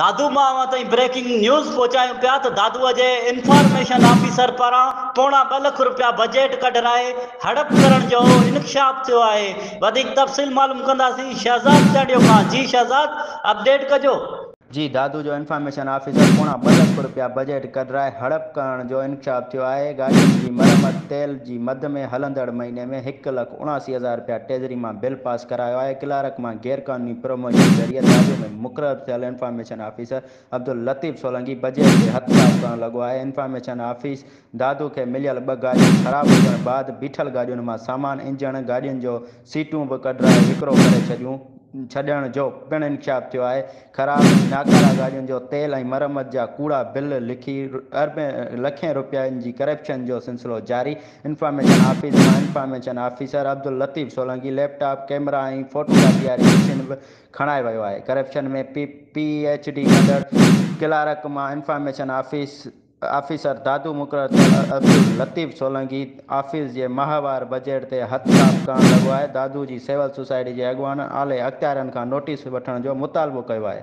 دادو مان اوهان تائين بريڪنگ نيوز پهچايون پيا ته دادوء جي انفارميشن آفيسر پاران پوڻا ٻه لک رپيا بجيٽ ڪڍرائي هڙپ ڪرڻ جو انڪشاف ٿيو آهي وڌيڪ تفصيل معلوم ڪنداسين شهزاد چانڊيو کان جي شهزاد اپڊيٽ ڪجو. جي دادو جو انفارميشن آفيسر پوڻا ٻه لک رپيا بجيٽ ڪڍرائي هڙپ ڪرڻ جو انڪشاف ٿيو آهي گاڏين جي مرمت تيل جي مد ۾ هلندڙ مهيني ۾ 1,79,000 رپيا ٽيزري مان بل پاس ڪرايو آهي ڪلارڪ مان غيرقانوني پروموشن ذريعي دادو ۾ مقرر ٿيل information officer Abdul Latif Solangi budget تي هٿ صاف ڪرڻ لڳو آهي انفارميشن آفيس دادو کي مليل ٻه گاڏيون خراب هجڻ بعد بيٺل گاڏين مان سامان انجڻ گاڏين جو سيٽون به ڪڍرائي وڪرو ڪري ڇڏيون ڇڏڻ جو پڻ انڪشاف ٿيو آهي خراب ۽ ناڪاره گاڏين جو تيل ۽ مرمت جا ڪوڙا بل لکي اربين لکين رپين جي ڪرپشن جو سلسلو جاري انفارميشن آفيس مان information officer Abdul Latif Solangi laptop camera ۽ photo copy واري مشين به کڻائي ويو آهي ڪرپشن ۾ پي ايڇ ڊي ڪندڙ ڪلارڪ مان انفارميشن آفيس آفيسر دادو مقرر ٿيل عبداللطيف سولنگي آفيس جي ماهوار بجيٽ تي هٿ صاف ڪرڻ لڳو آهي دادو جي سول سوسائٽي جي اڳواڻن اعلي اختيارين کان نوٽيس وٺڻ جو مطالبو ڪيو آهي.